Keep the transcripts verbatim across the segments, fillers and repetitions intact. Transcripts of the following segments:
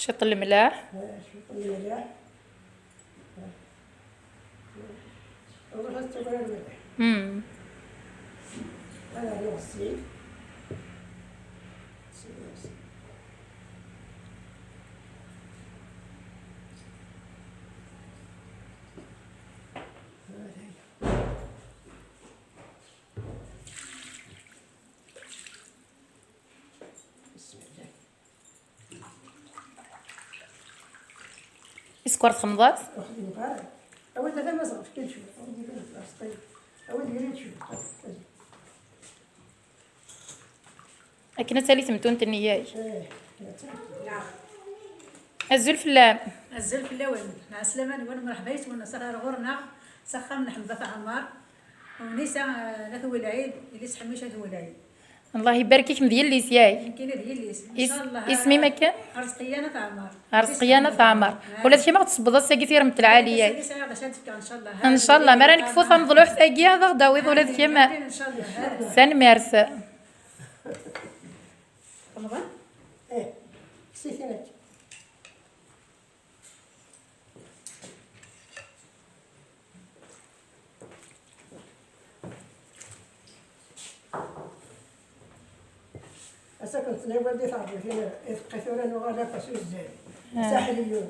Ciṭ lemlaḥ. Ciṭ lemlaḥ. Ruḥ ad tewrar mliḥ. Mm. Ad rnuɣ zzit. Isekkeṛ txemḍeḍ? Ur xdimeɣ ara. Awal d amazɣ, efk-d cwiṭ. Awal d yiri cwiṭ. Akken ad tali temtunt-nni, yak? Eh, azul fell-am. Azul fell-awen. Ɛeslama-nwen, mreḥba yis-wen, s ar ɣur-neɣ, s axxam n Ḥemda At Ɛmar. Unisa, eh, n At Welɛid, Ilis Ḥemmic At Welɛid. Allah ibarek-ik, d yelli-s, yak? Nekkini d yelli-s. Is-, ncallah, isem-im akken? Arezqiya n At Ɛmar. Arezqiya n At Ɛmar. Ah. Ula d kemm ad tesbeḍ ass-agi tiremt lɛali, yak? Ass-agi sɛiɣ d acu ad d-fkeɣ, ncallah. Ncallah, mi ara nekfu tameḍluḥt-agi, ad aɣ-d-tawiḍ ula d kemm. Amin, amin, ncallah. Tanemmirt. Ramadan? Eh, ksiti nekk. Ass-a kent-nniɣ di teṛbutin, ibeqqa tura nuɣal akk s uzzal. Ah. Saḥel-iyi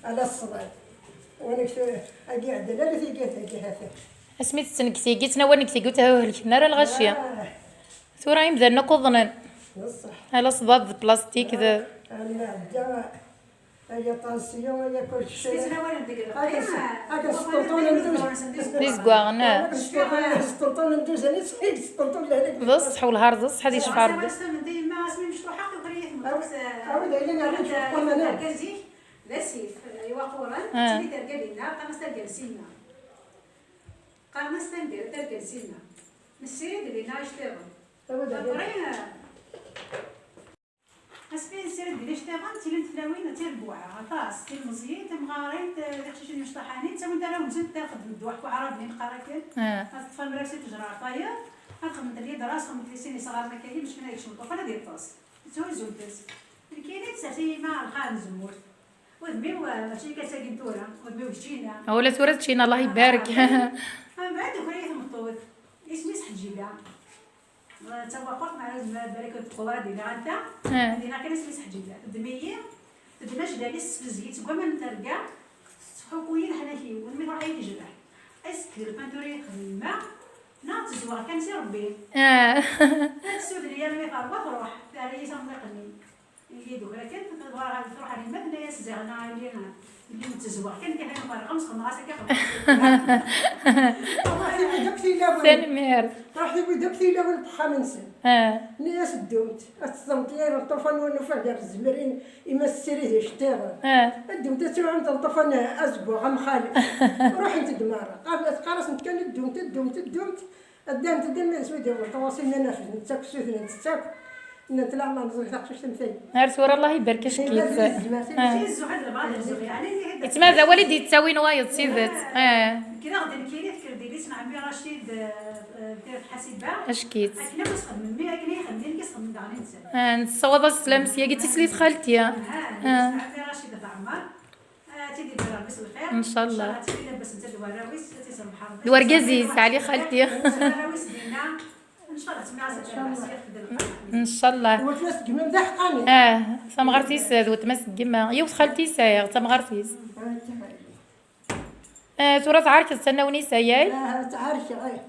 ala ṣṣber. Wa nekk tu-, agi iɛeddan ala tigert-agi hata. Asmi tettnegg tigi, ttnawal nekk tigi, ur thelken ara lɣaci. Ah. Tura imdanen akk uḍnen. D ṣṣeḥ. Ala ṣṣdad d plastik d. Ah, nɛedda. Aya ṭansiyon, aya kulci. Akken s-, akken sṭenṭunen duz-, d izeggaɣen, ah. Akken sṭenṭunen, sṭenṭunen duz-, akken sṭenṭun lehlak. D ṣṣeḥ, wellah d ṣṣeḥ, ad yecfu Rebbi. Awi-, awi-d ayen ara nečč uqwaman, ah. Argaz-ik d asif, iwaquren, ah. Ttili terga dinna, qqaren-as targa n Sina. Qqaren-as targa, targa n Sina. Nessirid dinna iceṭṭiḍen. Awi-d ayen. Après, ah, Asmi nsired di liceṭṭiḍen, ttilint tlawin d tirbuɛa, aṭas, tilmeẓyin, timɣarin, t-, tiqcicin imecṭaḥanin, ttawint arraw-nsent, ad xedment ddwa ḥku aɛraben i neqqar akken, ah. Ad teṭṭef amrar si ttejra ar tayeḍ, ad xedment lyedras, xedment di sin isɣaren akka-yi, bac kan ad yekcem ṭṭufan ad yeṭṭes. Tthuzunt-tt. Nekkini tsersi yemma lqaɛ n tzemmurt. Udem-iw, eh, mačči akka d tagi n tura, udem-iw d Ččina. Ula tura d Ččina, Allah ibarek. Ah, mbeɛd tuker-iyi tmeṭṭut, isem-is Ḥeǧǧila. D tawaqurt, meɛna zmer ad barek deg tqura dinna ɣer ta. Ah. Dinna kan isem-is Ḥeǧǧila. Teddem-iyi, teddem ajlal-is s tezgi seg waman n terga, tettḥuku-yi leḥnak-iw, mi truḥ ay tejreḥ. Ass deg lpantur i texdem yemma, neɣ tezweɣ kan si Rebbi. Ah. Ad tessudel-iyi armi terwa, truḥ, terra-yi s amḍiq-nni. Yelli d ukra kan, tedwar ɣer, tṛuḥ ɣer yemma, tenna-yas ziɣ neɣ yelli, yelli nettezweɣ kan, kan ayen ferqeɣ, sxedmeɣ-as akka xedmeɣ. Ruḥ iwid akk tilawin. Tanemmirt. Ruḥ iwid akk tilawin n uxxam-nsen. Ah. Nni-as ddumt, ad teẓẓemt yir ṭṭufan ur nufa gar tzemrin, imas ssirid iceṭṭiḍen. Ah. Ddumt ad tuɛumt ṭṭufan azeggaɣ am xali. Ruḥent-d merra. Qal-, teqqar-asent kan ddumt, ddumt, ddumt. Ddant-d armi d asmi d-iɣelṭu ɣas iman-af, nettak sutnent, nettak. Nnant leɛmer neẓri taqcict am tayi. Ar tura Allah ibarek acek-itt. Ah. Yettma d awal i d-yettawin wayeḍ s tidet. Ah. Kkreɣ-d nekkini, tekker-d yelli-s n ɛemmi Racid, eh, eh, deg Tirt Ḥasiba. Acek-itt. Akken akk i s-xedmen, mi akken i xedmen, nekk i s-xedmen daɣen i nettat. Ah, nessawaḍ-as sslam s yagi, d tislit xalti. Ah, ah. Yelli-s n ɛemmi Racid At Ɛmar. Ad tt-id-ibder Rebbi s lxir. Ncallah. Ncallah ad tili labas nettat d warraw-is, ad tt-iserbeḥ Rebbi. D wargaz-is, Ɛli xalti. Warraw-is dinna. Ncallah ttmiɛas ad terbeḥ s yixef d lqaɛa. Ncallah. Weltma-s n gma-m d aḥeqqani. Ah, tamɣart-is d weltma-s n gma. Yiwet xalti sɛiɣ, d tamɣart-is. Ah, tura tɛerkeḍ s annawnis-aya? Ah, tɛerkeɣ, ih.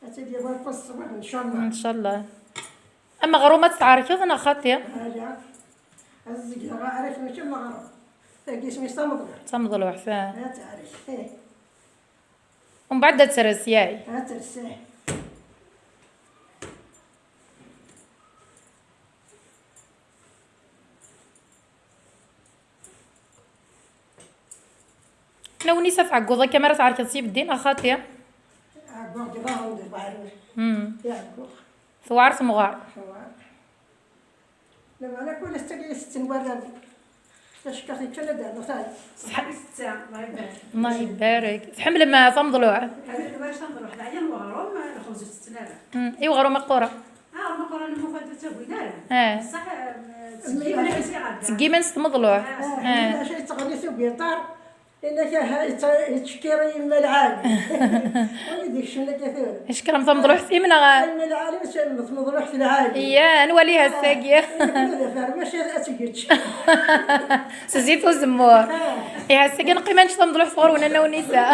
Ad tili war ṣṣwab, ncallah. Ncallah. Ameɣrum ad t-tɛerkeḍ neɣ xaṭi? Ala. Ad zegleɣ aɛrek mačči ameɣrum. Tagi isem-is tameḍluḥt. Tameḍluḥt, ah. Ad tɛerk, ih. Umbeɛd ad tres, yaɛ? Ad tres, ih. Nawnis ad tɛegguḍ akka mi ara tɛerkeḍ s ibeddi neɣ xaṭi? Ɛegguɣ deg iḍarren d lbeɛrur. Hmm. I ɛegguɣ. Tewɛer temɣer. Tewɛer. Lameɛna kul ass ttagi i tetten warraw. Tacekkart yeččan ad d-rnu taɛet. Ṣṣeḥḥa i tetta, Allah ibarek. Allah ibarek. Tḥemmlem, ah, tameḍluḥt? Ḥemmleɣ warrac tameḍluḥt, ɛyan weɣrum, lxubz ur tetten ara. Hmm, i weɣrum aqquran? Ah, weɣrum aqquran, lmufad ur ttagin ara. Ah. Bṣaḥ, ah, ttggimen acu i s-iɣadda. Ttggimen s tmeḍluḥt. Ah, ah. Acu yettɣenni s ugiṭar. Inna-k aha, yettcekkir i yemma lɛali. Wid ikecmen akka tura. Icekkeṛ am tmeḍluḥt-im neɣ? A yemma lɛali, mačči am tmeḍluḥt lɛali. Iya, ad nwali ass-agi. Inna-k ma d afermec ad tgečč. S zzit uzemmur. Ah. Ihi ass-agi neqqim ad nečč tameḍluḥt ɣur-wen a Nna Unisa.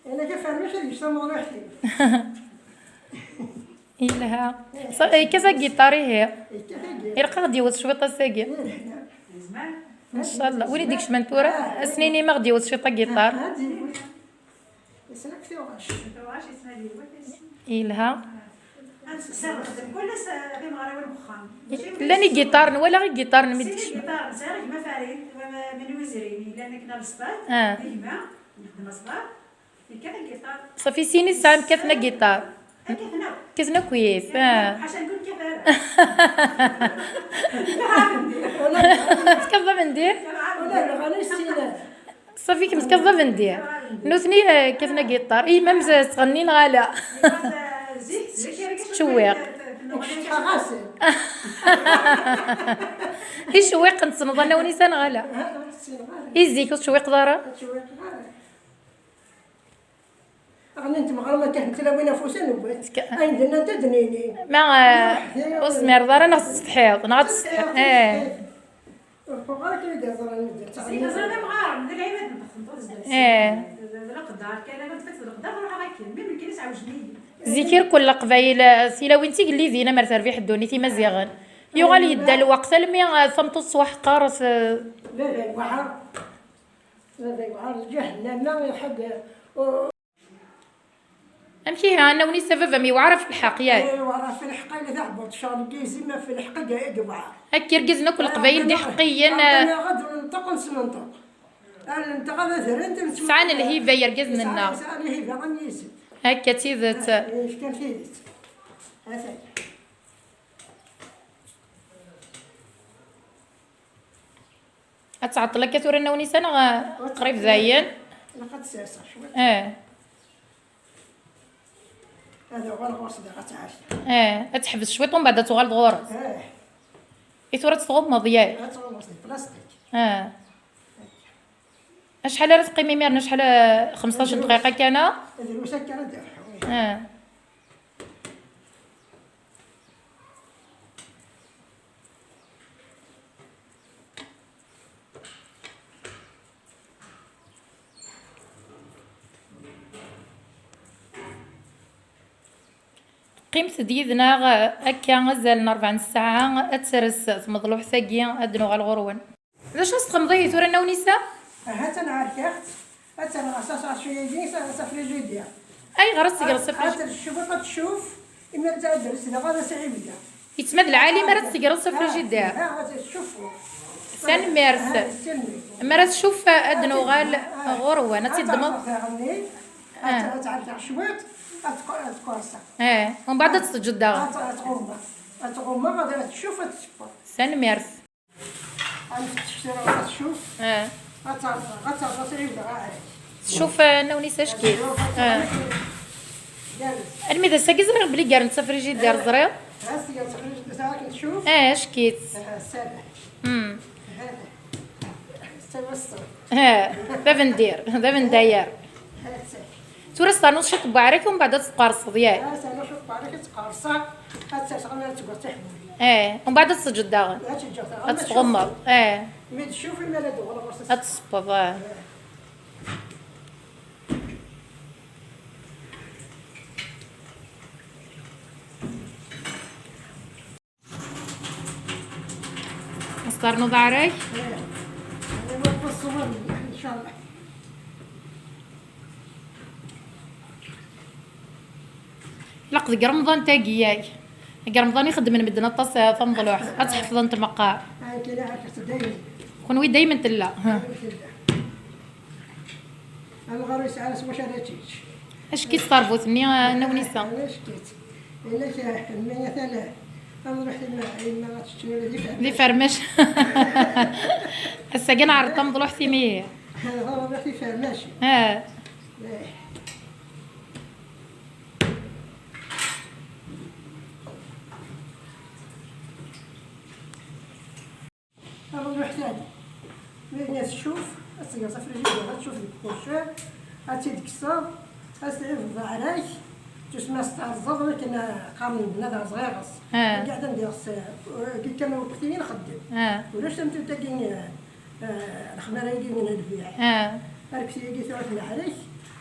Ala, ka fermec ad yečč tameḍluḥt-iw. Yelha. Sa-, yekkat agiṭar, ihi. Yekkat agiṭar. Ilaq ad ɣ-d-yiwet cwiṭ ass-agi. Yelha. Ncallah. Win i d-ikecmen tura, ah, ad s-nini ma ɣ-d-yiwet cwiṭ agiṭar. Ah, ad yiwet. Yessen akk tuɣac. Yelha. Ad nexdem kul ass, ah, timeɣriwin n uxxam. Llan igiṭaren, walaɣ igiṭaren mi d-kecmen. Sin igiṭaren, sɛiɣ gma Farid, wa-, min Wizrin, yellan akken ar Sṭad, ah, d gma, nexdem aṣṭad, yekkat agiṭar. Ṣafi sin i tesɛam kkaten agiṭar. Kkaten akk. Kkaten akk yis, ah. Ḥaca nekk ur kkat ara. Tekkateḍ amendir? Ula d ɣani ssinen. Ṣafi kemm tekkateḍ abendir. Nutni, eh, kkaten agiṭar. I yemma-m ttɣennin neɣ ala? Ttcewwiq. Icewwiqen tessneḍ a Nna Unisa neɣ ala? I zik ur tettcewwiqeḍ ara? Ɣnint meɣrem akka n tlawin afus ad newwet. Ayen d-nnant ad d-nini. Ma, eh, ur tezmireḍ ara neɣ tsetḥiḍ, neɣ ad tsetḥiḍ. Eh. Ur ḥuɣ ara kan i d-yeẓran medden. Zik ẓran amɣar, d lɛibad n texxamt, ur zdat. Eh. D, d leqder kan, ama tfat leqder, ruḥeɣ akken. Mi mekkin i s-ɛewjen-iyi. Zik irkul Leqbayel, eh, tilawin d tigellidin, amer terbiḥ ddunit imaziɣen. Yuɣal yedda lweqt, almi, eh, tameṭṭut tettwaḥqer, eh, baba yewɛer. Baba yewɛer, lǧahennama, iḥed, u- Amek ihi, a Nna Unisa, baba-m yewɛer ɣef lḥeqq, yak? Yewɛer ɣef lḥeqq, ala taɛebbuḍt, ccɣel n yizem ɣef lḥeqq i yewɛer. Akka irgazen akk n Leqbayel d iḥeqqiyen. Rebbi-nneɣ ad nenṭeq, nesmenṭeq. Ad nenṭeq, ad adrent, nesmenṭeq. Sɛan lhiba yergazen-nneɣ. Sɛan, sɛan lhiba am yizem. Akka d tidet. Yefkan tidet. Atan. Ad tɛeṭṭel akka tura Nna Unisa neɣ, eh, qrib dayen? Ilaq ad tt-serseɣ cwiṭ. Eh. Ad uɣaleɣ ɣur-s daɣ ad tɛerk. Eh, ad teḥbes cwiṭ umbeɛd ad tuɣaleḍ ɣur-s. Eh. I tura ad tt-tɣummeḍ, yak? Ad tɣummeḍ di plastik. Eh. Acḥal ara teqqim imiren? Acḥal, eh, xemseṭṭac n dqiqa kan, a? Drus akka ara d-iruḥ. Eh. Qqimet-d yid-neɣ akka azal n rebɛa n ssaɛa, ad tres tmeḍluḥt-agi, ad d-nuɣal ɣur-wen. D acu ad s-txedmeḍ ihi tura, Nna Unisa? Aha, atan ɛerkeɣ-tt. Ad terreɣ s, s, s, s frijidyir. Ayɣer ad tt-tegreḍ s frijidyir? Ad terreɣ cwiṭ, ad tcuf. Imi ad d-tres daɣ ad as-ɛiwdeɣ. Yettma d lɛali mi ara tt-tegreḍ s frijidyir. Ah, ah, ad tcuf. Tanemmirt. Ah, tanemmirt. Mi ara tcuf, ad d-nuɣal ɣur-wen. Ad tt-id-ddmeḍ. Ad tt-ɛerkeɣ cwiṭ, ad tqu-, ad tqerṣeɣ. Eh, umbeɛd ad tt-teǧǧeḍ daɣ. Ad tt-, ad tɣummeɣ. Ad tɣummeɣ, ad, ad tcuf, ad tsekkeṛ. Tanemmirt. Ad nfettec tura, ad tcuf. Eh. Ad terẓ, ad terẓ, ad tɛiwed ɣer ɛad. Tcuf, eh, Nna Unisa ackit. Tcuf, ad terẓ. Eh. Almi d ass-agi ẓriɣ belli gren-tt s frijidyir, ẓriɣ. Ha, s-, gren-tt s frijidyir, akken tcuf. Eh, ackit. Eh, salah. Hmm. Hada. S tawassaɣt. Eh, d abendir, d abendayer. Tura s ternuḍ ciṭ n uɛraq, u mbeɛd ad tqerṣeḍ, yak? Ah, ternuḍ ciṭ n uɛraq, ad tqerṣeḍ, ad tserseḍ, ad tgerseḍ tiḥbulin. Eh, u mbeɛd ad teǧǧeḍ daɣen. Ad teǧǧeḍ daɣen. Ad tɣummeḍ. Eh. Mi d-tcuf, imi ara d-uɣaleɣ ɣur-s. Ad tṣebbeḍ, eh. Eh. Ad s-ternuḍ aɛraq? Eh. Ad iwweḍ ṣṣwab, incallah. Ilaq deg Remḍan tagi, yak? Deg Remḍan i xeddmen medden aṭas, eh, tameḍluḥt. Ad tḥefḍen tmeqqar. Akken i ɛerfet dayem. Kunwi daymen tella. Ha. Dayem tella. Amɣar yesɛa s wacu ara tečč. Acki-tt terbut-nni, a Nna Wnisa? Acki-tt. Yella-k, mmi atan, ad nruḥ yemma, yemma ad tečč ula d ifermac. D ifermac. Ass-agi neɛreḍ tameḍluḥt-imi. Tameḍluḥt ifermac. Ah. Eh. Ad nruḥ tali. Mi ad tcuf, ad tgeḍ afrijidir, ad tcuf deg ukurcir, ad tt-id-tekkseḍ, ad s-tɛibeḍ aɛraq, tusma s-terẓeḍ, akken qqaren medden ad rẓeɣ iɣes. Ah. Agi ad am-d-iɣes, eh, agi kan ur ktin nxeddem. Ah. Ulac tamtunt-agi, eh, eh, lexmara-agi n lbiɛ. Ah. Arkti-agi tura tneɛrek,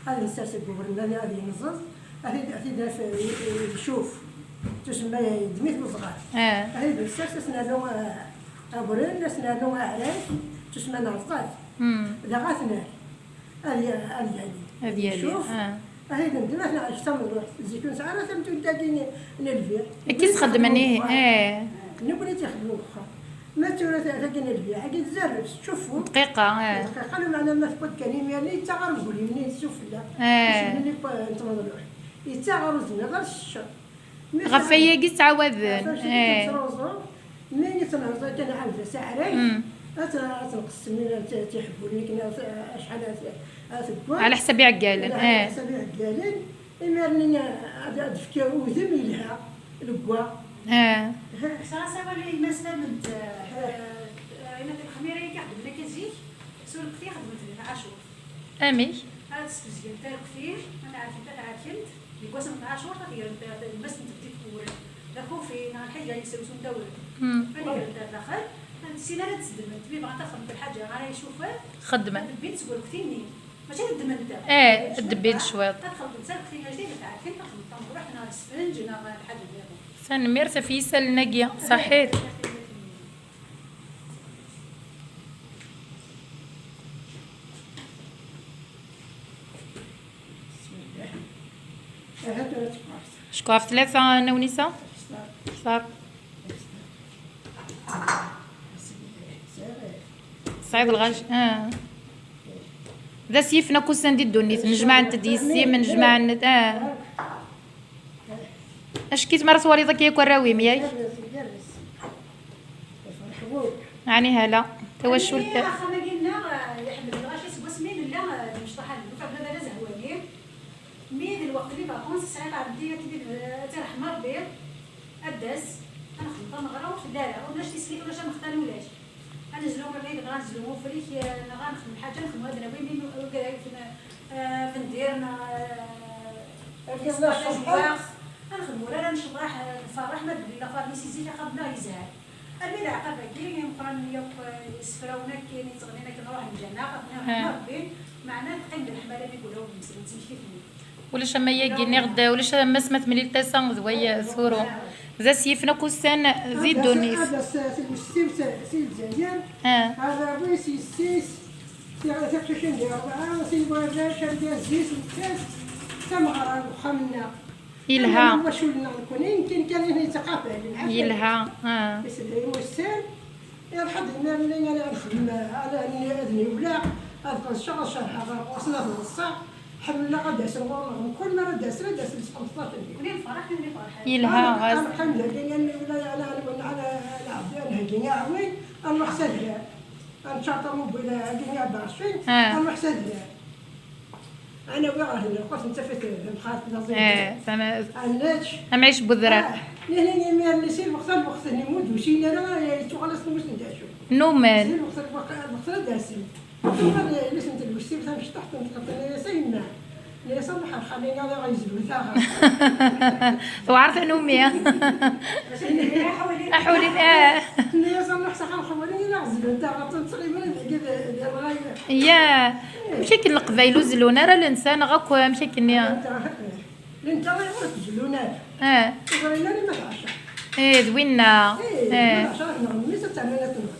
ad nessers deg uɣrem, ad yenẓeẓ, ad t-id-, ad t-id-naf, eh, icuf. Tusma yeddem-it uzɣar. Ah. Ad t-id-nessers, ad s-nernu, eh, abren, ad s-nernu aɛraq, tusma nerẓa-t. Hmm. Daɣ ad t-nerr. Ad ya-, ad yali. Ad yali, icuf. Ah. Ahi d nddem, ahi d tameḍluḥt. Zik ur nesɛi ara tamtunt-agi n, n lbiɛ. Akka i s-xeddmen, ih, eh. Nekkni i tt-ixeddmen deg uxxam. Ma d tura ta-, tagi n lbiɛ, agi tzerreb, tettcuffu. Dqiqa, eh. Dqiqa, lameɛna ma tewweḍ kan imir-nni, yettaɣ ɣer uglim-nni, sufella. Eh. Isem-nni n tmeḍluḥt. Yettaɣ ɣer uzniḍ, ɣer cceccer. Ɣef wayagi ttɛawaden. Ɣef wayagi, eh, ttruẓu. Mi i tt-nerẓa kan, ɛawed-as aɛraq. Mm. Ad tt-, ad tt-nqessem i t-, tiḥbulin akken ad, acḥal ad, ad tegwa. Ɛla ḥsab iɛeggalen, eh. Ɛla ḥsab iɛeggalen. Imir-nni ad, ad d-tefk udem yelha, legwa. Eh. Ksara sawal i Yemma Slament, eh, eh, eh, Yemma Lxmira i ixeddmen akka zik, s urekti xedmen-ten lɛacur. Amek? Ad sbezgen tarekti, ad ɛerkent, ad ɛerkent, deg wass n lɛacur, ad grent, ad, yemma-s n tebdit tewwel, d akufi, neɣ lḥaǧa yesrewsun tawel. Hmm. Ad grent ar daxel, ad sin ara d-ssedment, mi bɣant ad xedment lḥaǧa ara icufan, xedment. Ad ddbint seg urekti-nni. Mačči ad ddment. Eh, ad ddbint cwiṭ. Ad xelṭent tarekti ajdid, ad ɛerkent, ad xedment tamḍuḥt, neɣ lesfenǧ, neɣ lḥaǧa nniḍen. Tanemmirt ɣef yisallen-agi, ṣaḥit. Ahat tura teqqert. Acku ɣef tlata, Nna Wnisa? Xtar. Xtar. Tesɛiḍ lɣaci, ah. D ass yifen akk ussan di ddunit, nejmaɛent-d yessi-m, nejmaɛent, ah. Acki-t mi ara twaliḍ akka yakk arraw-im, yak? Ɛni hala, tawacult. Axxam-agi-nneɣ, eh, iḥemmel lɣaci seg wasmi nella, eh, d imecṭaḥ allen. Ufiɣ baba d azehwani. Mi d lweqt n les vacances, sɛiɣ ɛemti akken i d, eh, ad tt-iṛḥem Ṛebbi, ad d-tas, ad nexdem tameɣra, ur telli ara, ulac tislit, ulac amextan, ulac. Ad nezlu abrid, neɣ ad nezlu ufrik, eh, neɣ ad nexdem lḥaǧa, nexdem ad nawi mi nu-, eh, eh, vendir, neɣ, eh, ad nexdem urar, ad necḍeḥ, eh, nferreḥ, ma d-nella farmi si zik axxam-nneɣ yezha. Armi d aɛqab-agi, imeqqranen yakk, eh, isefrawen akken, itteɣnin akken, ruḥen ǧǧan-aɣ, ad nniɣ, ah, Ṛebbi, meɛna teqqim-d leḥmala mi yella ur nemsel, nettmekti-ten-id. Ulac am ayagi, nniɣ-d, ulac am ass ma temlil tasa d way turu. D ass yifen akk ussan di ddunit. Ad as-, ad as-, tagwest-iw s, si Lezzayer. Ah. Arraw-is, yessi-s, tiɣ-, tiqcicin di rebɛa, sin warrac, argaz-is, nettat, tameɣra n uxxam-nneɣ. Yelha. Ama wacul-nneɣ nekkni, nekkini kan i yettqabalen. Yelha, ah. Isedrim ussan, iṛuḥ-d imir-nni, ala ad nexdem, ala ad niwleɣ, ad ḍenceɣ, ad cerḥeɣ ɣer ɣur-sen, ad ḍenṣeɣ. Ḥemmleɣ ad d-asen ɣur-neɣ, mkul mi ara d-asen, ad d-asen s xemsṭac n yiwen. Yelha, ad ɣas. Ad neqqim dagi, ad niwel, ala, ala, ala, ala, ala, ad nheggi aɛwin, ad nruḥ s adrar. Ad neččar ṭamubil-agi, ah, ad nruḥ s adrar. Ad nawi ɣer din, lqut nettaf-it d amxalef d aẓidan. Eh, tama-, ad nečč. Amɛic n udrar. Ah, nihni imir-nni si lweqt ar lweqt-nni ur d-usin ara, yettuɣal-asen mus n dacu. Numen. Si lweqt ar lweqt, lweqt ad d-asen. Tuɣal yelli-s n tagwest-iw tamecṭuḥt n tqeṭṭin, yenna-yas: "A yemma." Yenna-yas: "Ruḥ ar Xali-nneɣ d aɣ-yezlu taɣaṭ. Tewɛer tanumi. Aḥuli, ah. Nniya-s a Muḥ s axxam xewwalen i aɣ-zlun taɣaṭ, ur nettɣimi ara deg d, d rray. Ya, amek akken Leqbayel ur zlun ara lensa neɣ akk amek akken i- Lensa ur t-zlun ara. Ah. Ur ẓrin ara ma tɛeca. Eh, d winna. Eh, eh. Ma tɛeca neɣ mmi-s ad ternu ad tenɣ.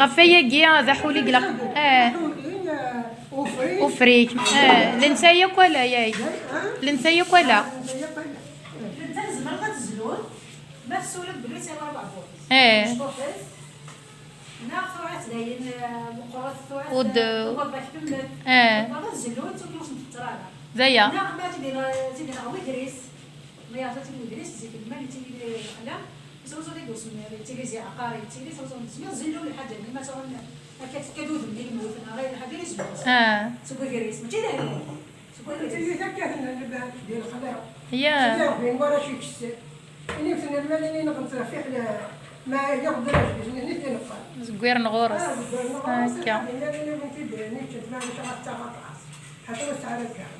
Ɣef wayagi, d aḥuli i ilaq. Eh. Aḥuli, eh, ufrik. Ufrik. Eh, lensa yakk ala, yak. Eh, eh. Lensa yakk ala. Lensa yakk ala. Lensa tzemreḍ ad tezluḍ, ma tessuliḍ belli ur tesɛiḍ ara beɛbuṛ. Eh. Mecṭuḥet. Neɣ truḥ dayen, eh, meqqret, truḥ, ur d-, eh, tewweḍ bak temmet. Eh. Tewweḍ ad zlunt, ur kem-ur sent-tetter ara. D aya. Neɣ ma tidi, tidi neɣ wegris. Ma yeɛṭa-tt-id wegris, zik lmal yettili lexla, yettruẓu deg usemmiḍ, yettili zi ɛqar, yettili yettruẓu deg usemmiḍ, zellu lḥaǧa-nni, ma sɛun akka tekka-d udem n lmut, neɣ ɣayr lḥaǧa, yezlu. Ah. Seg wegris, mačči d ahellal. Seg wegris. Tili takka di lexla. Ya. Tili Rebbi n warrac yekkes. Ini-ten lmal-nni neɣ nettrefiq la, ma yella Rebbi d ajbis-nni, nitni neqqar. Zegwiren ɣur-s. Ah, zegwiren ɣur-s, akka. Akka. Ini-ten-id, nitni, ma yella ɣer taɣaṭ-as. Ḥaca ma tesɛa ara tgaḥ.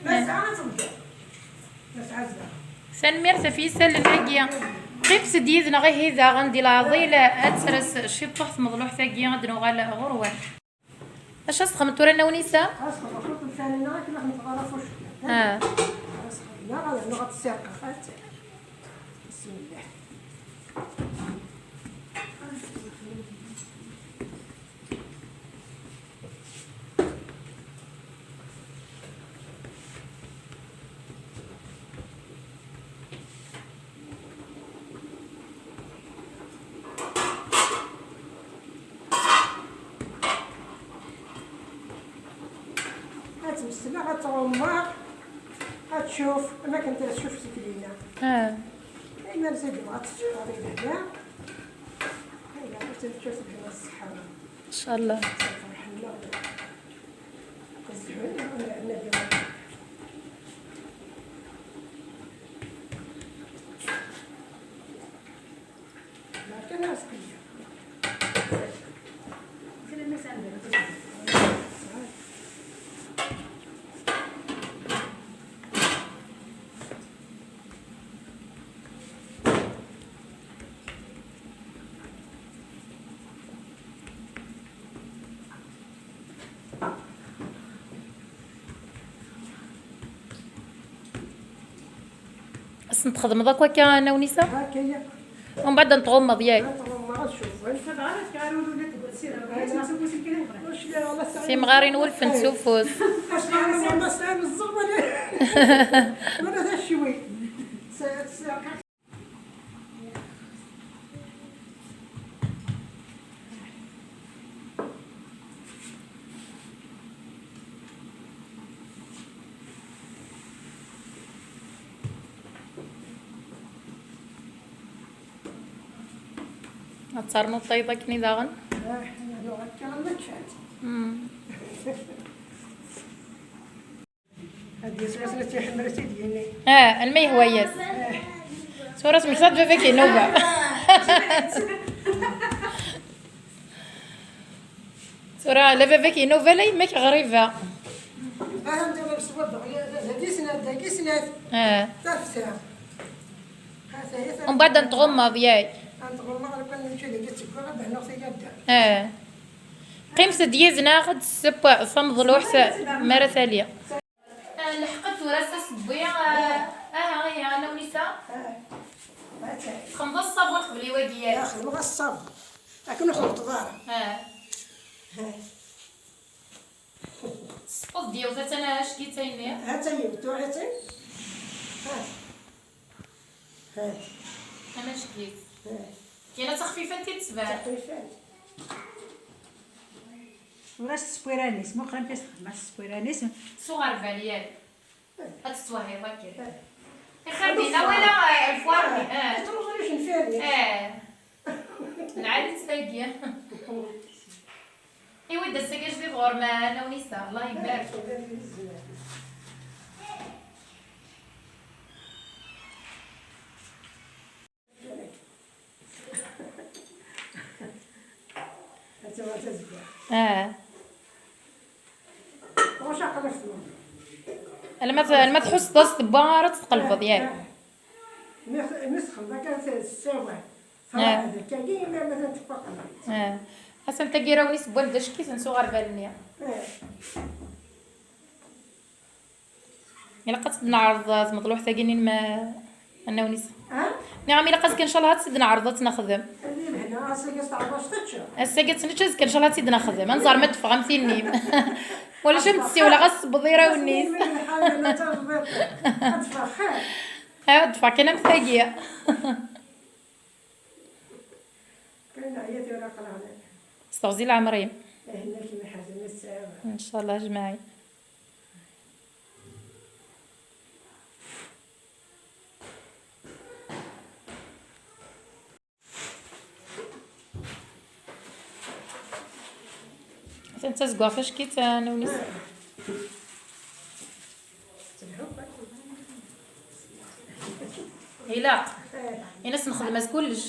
Ma tesɛa ad tebder. Tanemmirt ɣef yisallen-agi. Qqimet-d yid-neɣ ihi daɣen di leɛḍil ad tres ciṭuḥ tmeḍluḥt-agi ad d-nuɣal ɣur-wen. Acu ad s-texdem tura Nna Unisa? Ad s-texdem ciṭ lfarina akken ad nexdem ɣef ucekka. Ah. Ad s-xedmeɣ, ad rnuɣ ad tt-ssirqeɣ. Ad tt-, bismillah. Ad tt-mesleɣ, ad tt-ɣummeɣ, ad tcuf, am akken tcuf seg dinna. Ah. Ayen ara s-d-tebɣa ad tecfeḍ i lehna. Ayen ara s-d-tecfeḍ seg dinna ṣṣeḥḥa. Ncallah. Ad sen-txedmeḍ akk akka, a Nna Unisa? Akka, ya. Umbeɛd ad n-tɣummeḍ, yak? Ad n-tɣummeḍ, ad cufent. Timɣarin welfent s ufus. Wala d acwi. Ad ternuḍ tayeḍ akken i daɣen? Ah, nuɣ akka, ma kfant. Mm. Ad yeswa snat iḥemmel s-id-yini. Ah, alma yehwa-yas. Ah. Tura smeḥsaḍ baba-k inuba. Tura la baba-k inuba, la yemma-k ɣriba. Ah, anta la neswa dɣa, dagi snat, dagi snat. Ah. Tafsa. Ha, ta hi, ta. Umbeɛd ad n-tɣummeḍ, yak? Ad n-tɣummeḍ, lukan nečči dagi tteggeɣ, ad d-hnuɣ tigadda. Ah. Qqimet-d yid-neɣ ad d-tesseww tameḍluḥt mi ara tali. Ah, lḥeqq tura s asewwi, ah, aha, ihi, a Nna Unisa. Ah. Txedmeḍ ṣṣabun qbel i wagi, yak? Ah, xedmeɣ ṣṣabun. Akken ur xelṭeḍ ara. Ah. Ah. Tesfeḍ-d yiwet, attan acki d tayemmi. Ha-tt-a yiwet, tura ha-tt-a. Ha. Ha. Amack-it. Ha. Kan ad taxfifant i d-tban. Taxfifant. Ur as-teswiran-is, muqel amek as-texdem, as-teswiran-is. S uɣerbal, yak. Ha. Ad tettwehhiḍ akken. Ha. Ixir dinna wala, eh, lfuarni, eh. Tettruẓu icenfiren. Eh. Lɛali-tt tagi. Iwi-d ass-agi ajdid ɣur-m, a Nna Unisa, Allah ibarek. Ah. Ɣuc aql-ak tmur. Alma t-, alma tḥusseḍ-as tewwa ara tt-tqelbeḍ, yak? Ah. Mi, mi txelḍ akka s-, ssawal. Ah. Tṛuḥ d akkagi, ma, ma tfaqeḍ. Ah. Asan tagi rawnis n wanda ckit n s uɣerbal-nni. Ah. Ilaq ad tt-id-neɛreḍ tmeḍluḥt-agi-nni n ma-, Annawnisa. Ah? Nniɣ-am ilaq azekka ncallah ad tt-id-neɛreḍ ad tt-nexdem. Ad yelha, ass-agi s tɛerḍact tečča. Ass-agi ad tt-nečč, azekka ncallah ad tt-id-nexdem. Ad nẓer ma d-teffeɣ am tin-nni-m. Walac am tsiwleɣ ad tewweḍ irawnis. Ad teffeɣ xir. Ad teffeɣ kan am tagi. Kan ɛya tura aql-aɣ. S teɣzi leɛmer-im. Ahennak imeḥrzen n ssɛiba. Ncallah ajmaɛin. Atan ttazeggaɣ tackit, a Nawnis. Ilaq. Ini-as nexdem-as kullec.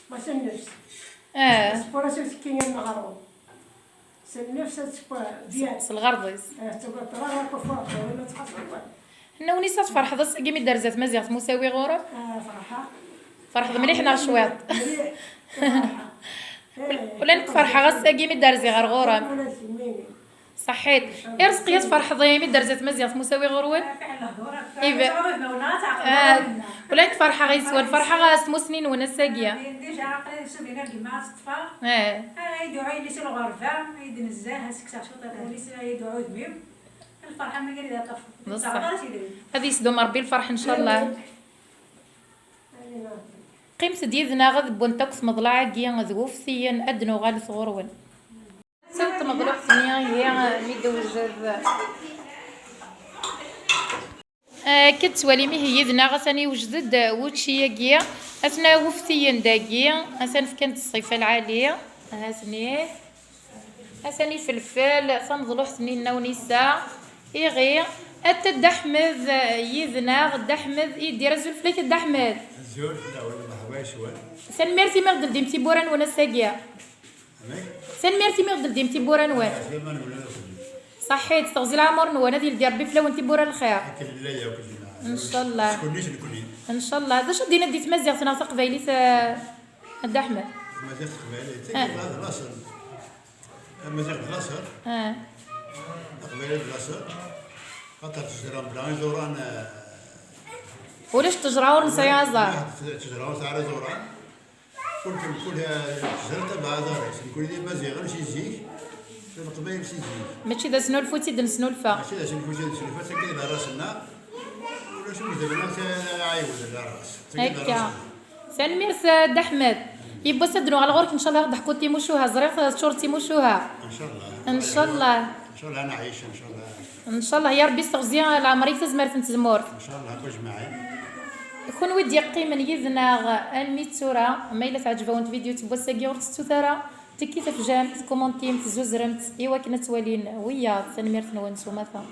Ma s nnefs. Ah. Tewwur-as i usekkin n leɣrur. S nnefs ad tewwa byan. S lɣerḍ-is. Ah, tewwa ṭṭrad akk ufurṭu, wala txaṣṣa. Nawnis ad tferḥeḍ ass-agi mi d-terza tmaziɣt Musawi ɣur-m? Ah, ferḥeɣ. Ferḥeḍ mliḥ neɣ cwiṭ? Mliḥ. Ferḥeɣ. Eh, ula nekk ferḥeɣ ass-agi mi d-rziɣ ar ɣur-m. Ula d kemmini. Ṣaḥḥit. I Rezqiya tferḥeḍ imi d-terza tmaziɣt Musawi ɣur-wen? Iba-, ah, ula nekk ferḥeɣ yes-wen, ferḥeɣ s tmussni-nwen ass-agi. Eh. Ad yesdum Rebbi lferḥ, ncallah. Qqimet-d yid-neɣ ad wwent akk tmeḍlaɛ-agi d wuftiyen, ad d-nuɣalet ɣur-wen. Send tmeḍluḥt-nni ihi mi d-tewjed. Akka d-tettwalim ihi yid-neɣ atan yewjed-d wučči-agi. Atan wuftiyen dagi, atan fkan-d ṣṣifa lɛali. Hatni. Atan ifelfel, tameḍluḥt-nni n Nawnis. Iɣi. Ata Dda Ḥmed yid-neɣ. Dda Ḥmed, Yidir, azul fell-ak a Dda Ḥmed. Azul fell-awen, merḥba yes-wen. Tanemmirt imi ɣ-d-teldim tiwwura-nwen ass-agi. Amek? Tanemmirt imi ɣ-d-teldim tiwwura-nwen. Ɛeslama-nwen ara teldim. Ṣaḥḥit, teɣzi leɛmer-nwen, ad yeldi Rebbi fell-awen tiwwura n lxir. Akken llan yakk lǧemɛa. Ncallah. Skunni s nekni. Ncallah. D acu d-tiniḍ di tmaziɣt neɣ taqbaylit, a, a Dda Ḥmed? Tmaziɣt taqbaylit, ah, tagi d laṣel. Tamaziɣt d laṣel. Ah. Taqbaylit d laṣel. Xaṭer ttejra mebla iẓuran, ah. Ulac ttejra ur nesɛi aẓar. Ttejra ur tesɛi ara iẓuran. Kul, kul, eh, tzerrt abeɛḍar-is, nekkni d Imaziɣen si zik, d Leqbayel si zik. Mačči d asnulfu i tt-id-nesnulfa. Mačči d asnulfu i tt-id-nesnulfa, d tagi d aras-nneɣ. Ulac ur d-bniɣ ara ɛiwed n aras. Akka. Tanemmirt, eh, Dda Ḥmed. Yiwwas ad d-nuɣal ɣur-k, ncallah, ad d-ḥkuḍ timucuha. Ẓriɣ teččureḍ timucuha. Ncallah. Ncallah. Ncallah ad neɛyic, ncallah. Ncallah, ya Rebbi, s teɣzi leɛmer-ik, tazmert n tzemmurt. Ncallah, akk ajmaɛin. Kunwi d-yeqqimen yid-neɣ almi d tura, ma yella teɛǧeb-awen tvidyut n wass-agi, ur tettut ara, tekkit afjam, tkumuntim, tzuzremt, i wakken ad twalin wiyaḍ. Tanemmirt-nwen s umata.